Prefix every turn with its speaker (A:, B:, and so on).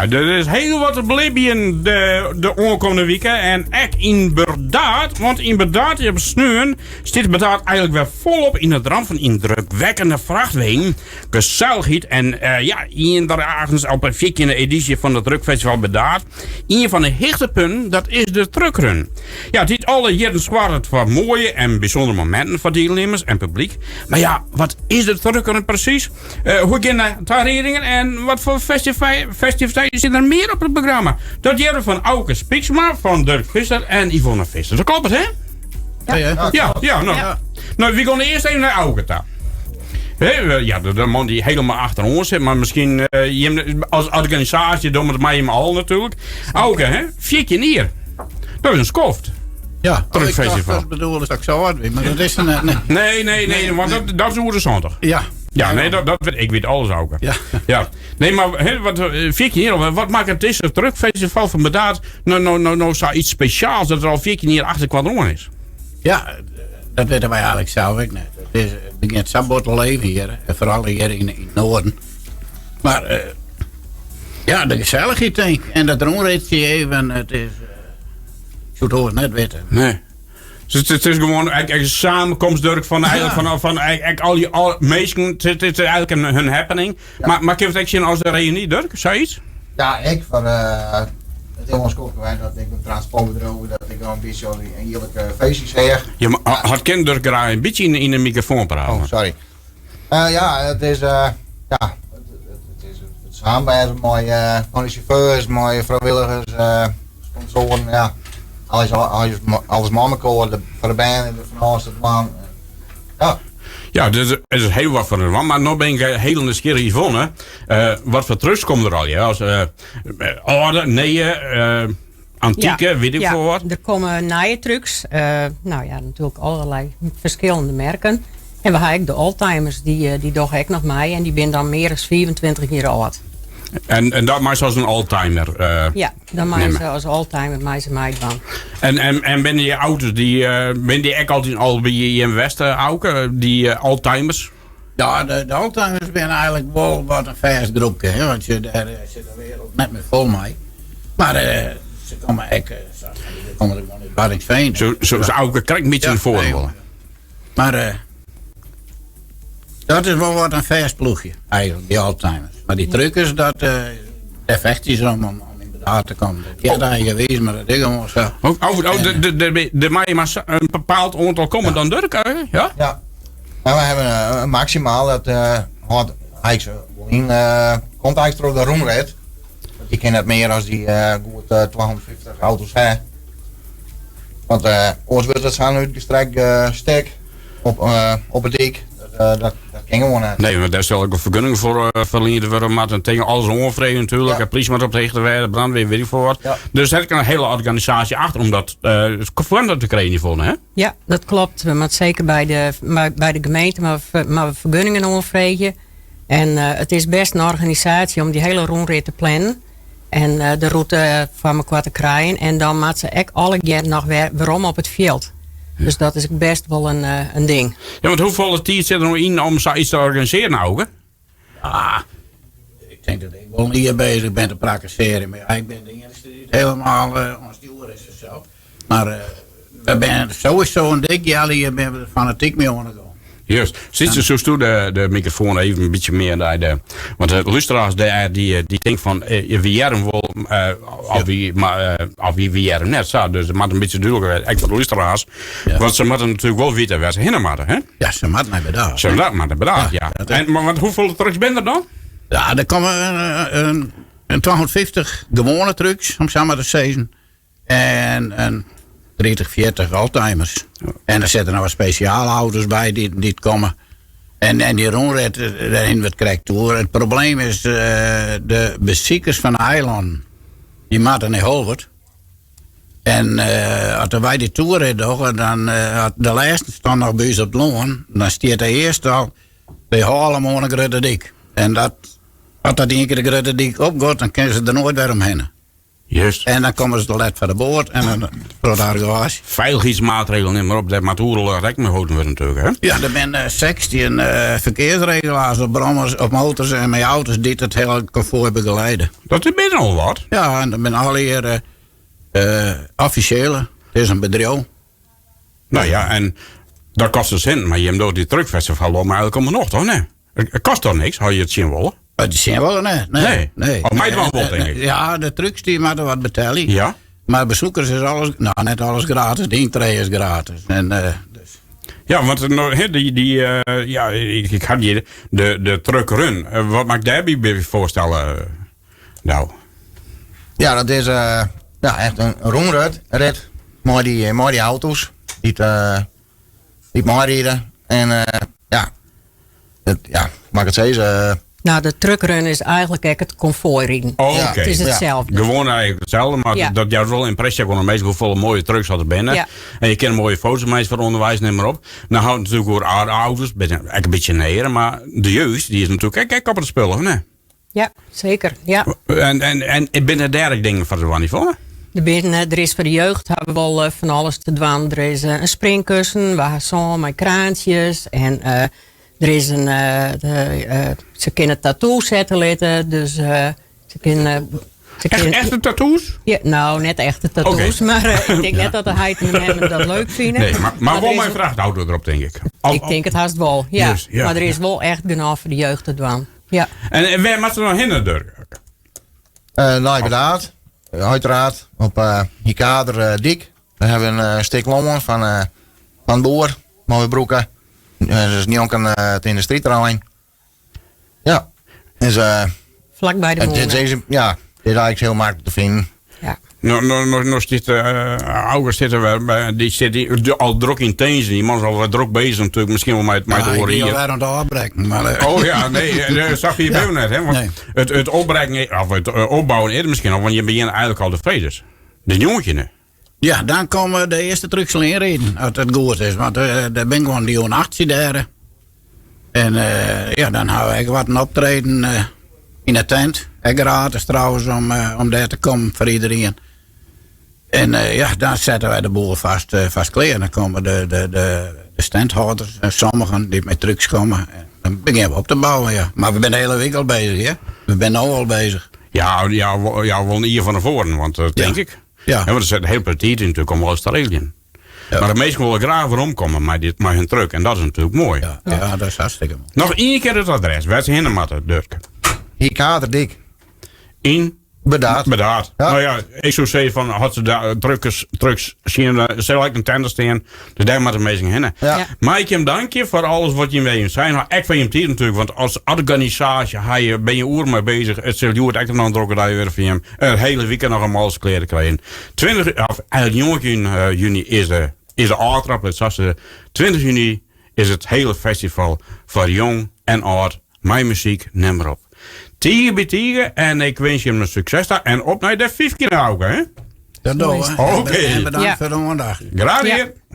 A: Der is hiel wat te belibjen de oankommende wike. En ek yn Burdaard. Want yn Burdaard op sneon stiet Burdaard eigenlik wer folop yn it ramt fan yndrukwekkende frachtwegen, gesellichheid en ja, ien der op de fjirtjinde edysje fan it Truckfestival Burdaard. Ien fan de hichtepunten, dat is de truckrun. Ja, dy't alle jierren soarget foar moaie en bysûndere mominten foar dielnimmers en publyk. Mar ja, wat is de truckrun presys? Hoe gean de tariedingen en wat foar festiviteiten sitte der mear op it programma? Dat hearre we fan Auke Spyksma, fan Durk Visser en Yvonne Visser. Dat kloppet, hè?
B: Ja.
A: Ja, no. No, wy gean earst even nei Auke ta. Ja, de man dy't hielendal achter oan sit, mar miskien jim as organisaasje dogge it mei jim al natuerlik. Auke, hè? 14 jier. Dat is in skoft.
B: Ja, oh, ik dacht dat bedoelde dat ik sa âld wie, mar dat is er net.
A: Nee, nee, nee, nee, want dat is oer de 70.
B: Ja.
A: Ja, nee, dat, ik wit alles ook.
B: Ja.
A: Ja. Nee, mar hè, wat, 14 jier, wat makket dizze truckfestival fan Burdaard no sa yts spesjaals dat er al 14 jier achter elkoar oan is?
B: Ja, dat witte wy eigenlik sels ek net. It begjint sa bot te leven hjir, en foaral hjir yn it noarden. Mar eh, ja, de gesellichheid tink ik. En dat rûnritsje even, it is, eh, ik soe it oars net witte.
A: Nee. Dus it is gewoan in samenkomst Durk fan eigenlik fan ek al dy al minsken. It is eigenlik in happening. Mar kinne we it ek sjen as in reüny, Durk? Sayts?
C: Ja, ek foar it is al in skoftke wend dat ik in transportbedriuw dat ik dan in bytsje al dy jierlike feestjes ha.
A: Ja, mar hat kin Durk graach in bytsje yn de mikrofoan praten?
C: Oh, sorry. Ja, it is ja, it is it samenwêzen mei mei de sjauffeurs, mei frijwilligers, sponsoaren, ja. Alles, alles, alles mei mekoar, foar de bern is der fan alles te dwaan. Ja.
A: Ja, dus it is hiel wat foar de dwaan, mar no bin ik hiel nijsgjirrich, Yvonne. Wat foar trucks komme der allegear? As âlde, nije, antike, wit ik folle wat?
D: Der komme nije trucks. No ja, natuerlik allerlei ferskillende merken. En we ha ek de oldtimers, dy dogge ek noch mei. En dy binne dan mear as 25 jier âld.
A: En dat mei se as in oldtimer
D: Ja, dan meie se as oldtimer meie se meidwaan.
A: En binne dy auto's, dy, binne dy ek altyd al by jim west, Auke, dy oldtimers?
B: Ja, de oldtimers binne eigenlik wol wat in fêst groepke, hè, want je, dêr sit de wereld net mear fol mei. Mar se komme ek, se komme der gewoan út Waddinxveen.
A: So Auke krekt in bytsje foar wolle.
B: Mar dat is wol wat in fêst ploechje, eigenlik, dy oldtimers. Mar dy truckers, dat, dêr fechtsje se om, om yn Burdaard te kommen. Dat heart eigenwiis, mar dat is gewoan sa.
A: Oh, oh, der mei mar in bepaald oantal komme dan Durk, ja?
C: Ja. Nou, we hawwe in maksimaal, dat hâldt eigenlik wol yn, komt eigenlik troch de rûnrit. Want je kinne net mear as dy goed 250 auto's ha. Want oars wurdt it sa'n útgestrekt stik op 'e dyk. Dat kin gewoan net.
A: Nee, want dêr sil ek in fergunning foar ferliend wurde moatte. En tegen alles oanfreegje natuerlik. En polysje moat op de hichte wêze, brandweer, wit ik folle wat. Dus dêr is in hiele organisaasje achter om dat foar te krijen, Yvonne, hè?
D: Ja, dat klopt. We moatte seker by de gemeente mar fergunningen oanfreegje. En it is bêst in organisaasje om dy hiele rûnrit te plannen. En de rûte foar mekoar te krijen. En dan moatte se ek allegear noch wer werom op it fjild. Dus dat is bêst wol in ding.
A: Ja, want hoefolle tiid sit der no yn om sayts te organisearjen, Auke?
B: Ja, ik tink dat ik wol in jier bezich bin te prakkesearjen. Mar ja, ik bin de iennichste dy't hielendal oan stjoer is en sa. Mar we binne sowieso in dik healjier binne we der fanatyk mei oan de gong.
A: Juist. Sytse, soesto de mikrofoan even in bytsje mear nei de. Want de lústeraars dêr dy tinke fan wy hearre him wol of wy, mar of wy hearre him net sa. Dus it moat in bytsje dúdliker wêze, ek foar de lústeraars. Want se moatte natuerlik wol witte wêr't se hinne moatte, hè?
B: Ja, se moatte nei Burdaard.
A: Se moatte nei Burdaard, ja. En, mar want hoefolle trucks binne der dan?
B: Ja, der komme in 250 gewoane trucks, om sa mar te sizzen. En in 30, 40 oldtimers. En der sitte noch wat spesjale auto's by dy't komme. En dy rûnrit, dêr hiene we it krekt oer. It probleem is de besikers fan de eilannen, dy moatte nei Holwert. En as wy dy toerrit dogge, dan as de lêsten stean noch by ús op it lân, dan stiet de earste al by Hallum oan de Grutte Dyk. En dat, as dat ien kear de Grutte Dyk opgiet, dan kinne se der noait wer omhinne.
A: Juist.
B: En dan komme se te let foar de boat en dan troch de argewaasje.
A: Feilichheidsmaatregelen, nim mar op, dêr moat oeral rekken mei holden wurde natuerlik, hè?
B: Ja, der binne 16 ferkearsregelaars op brommers, op motors en mei auto's dy't it hiele konfoai begeleide.
A: Dat is best al wat.
B: Ja, en dat binne allegear offisjele. It is in bedriuw.
A: Nou ja, en dat kostet sinten, mar jim dogge dy truckfestival al mei elk om 'e nocht, of net? It kost toch niks, as je it sjen wolle?
B: It sjen wolle, nee.
A: Nee.
B: Nee.
A: Of meidwaan wol, denk ik.
B: Ja, de trucks die moatte wat betelje.
A: Ja.
B: Mar besoekers is alles, nou net alles gratis, de yntree is gratis. En, dus.
A: Ja, want no, he, die, die, ja, ik, ik had hier de truckrun. Wat mag ik daarbij bij voorstellen? Nou.
C: Ja, dat is ja, echt in rûnrit. Rit mei dy auto's dy't meiride. En ja, it, ja, mag ik it sizze?
D: Nou, de truckrun is eigentlik ek it konfoairiden.
A: Oh, oké.
D: It is itselde.
A: Gewoan eigentlik itselde, mar dat jout wol ympresje oan de minsken hoefolle moaie trucks dat der binne. En je kinne moaie foto's meitsje foar ûnderweis, nim mar op. Nou hâldt it natuerlik oer âlde auto's, binne ek in bytsje near, mar de jeugd die is natuerlik ek op it spul, of net?
D: Ja, seker. Ja.
A: En binne der dêr ek dingen foar te dwaan, Yvonne?
D: Der binne, der is foar de jeugd hawwe we wol fan alles te dwaan. Der is in springkussen, we hawwe sân mei kraantsjes en der is in, de, se kinne tattoos sette litte, dus se kinne, se
A: Echt,
D: kinne
A: echte tattoos?
D: Ja, nou, net echte tattoos, mar ik tink net dat de heiten en memmen dat leuk fine.
A: Nee, mar
D: Mar
A: wol
D: der
A: mei
D: is
A: frachtauto derop, tink ik.
D: Ik tink it hast wol, ja.
A: Juist, ja,
D: Mar der is
A: ja.
D: wol echt genôch foar de jeugd te dwaan. Ja.
A: En wêr moat se dan hinne, Durk?
C: Nei Burdaard, uiteraard. Op Hikader Dyk. Daar hebben we in stik lân fan boer, mei we brûke. Dus njonken it yndustryterrein. Ja. Dus,
D: Flak by de
C: dit
D: mûne.
C: is, ja, dit is eigentlik hiel maklik te finen.
D: Ja.
A: No, no, no, no stiet, August zit er weer bij, die zit die, al drok in Tenzen. Die man is al wat drok bezig natuurlijk, misschien wel met
B: Ja,
A: de
B: ik
A: oren
B: wie al
A: hier.
B: wer oan it ôfbrekken. Mar,
A: Oh ja, nee, dat zag je ja. net, hè? Want
B: Nee.
A: het opbrekken, of het opbouwen eerder misschien al, want je begint eigenlijk al de vredes. De jongetje nu.
B: Ja, dan komme de earste trucks al ynriden, as it goed is. Want der binne gewoan dy oan achtsje dêr. En ja, dan hawwe we ek wat in optreden yn de tent. Ek gratis trouwens om dêr te kommen foar iderien. En ja, dan sette wy de boel fêst klear. Dan komme de standhâlders en sommigen dy't mei trucks komme. En dan begjinne we op te bouwen, ja. Mar we binne de hiele wike al bezich, hè. We binne no al bezich.
A: Ja, ja, ja, wol in jier fan tefoaren, want dat tink ik. Ja, want er sit in hiel protte tiid yn natuerlik om alles te regeljen. Mar de minsken wolle graach weromkomme mei hun truck en dat is natuerlik moai.
B: Ja, ja, dat is hartstikke moai.
A: Noch ien kear it adres, wêr't se hinne moatte, Durk.
C: Hikaderdyk.
A: Yn?
C: Burdaard.
A: Burdaard.
C: Ja.
A: Nou ja, ik soe sizze fan, as se de trucks sjen, sil ek in tinte stean. Dus dêr moatte de minsken hinne.
C: Ja.
D: Ja.
A: Mei ik jim dankje foar alles wat jim wegen sein ha. Ek foar jim tiid natuerlik, want as organisaasje ha je, bin je oer mei bezich. It sil hjoed ek noch in drokke dei wurde foar jim. In hiele wike noch om alles klear te krijen. 20, of eigentlik 19 juny is de ôftrap, it sa sizze. 20 juny is it hiele festival foar jong en âld, mei muzyk, nim mar op. Tige by tige en ik winsk jim in sukses ta en op nei de 15 Auke, hè?
B: Dat dogge we.
A: Oké.
B: En bedankt
D: Ja.
B: foar de oandacht.
A: Graach
D: Ja.
A: dien.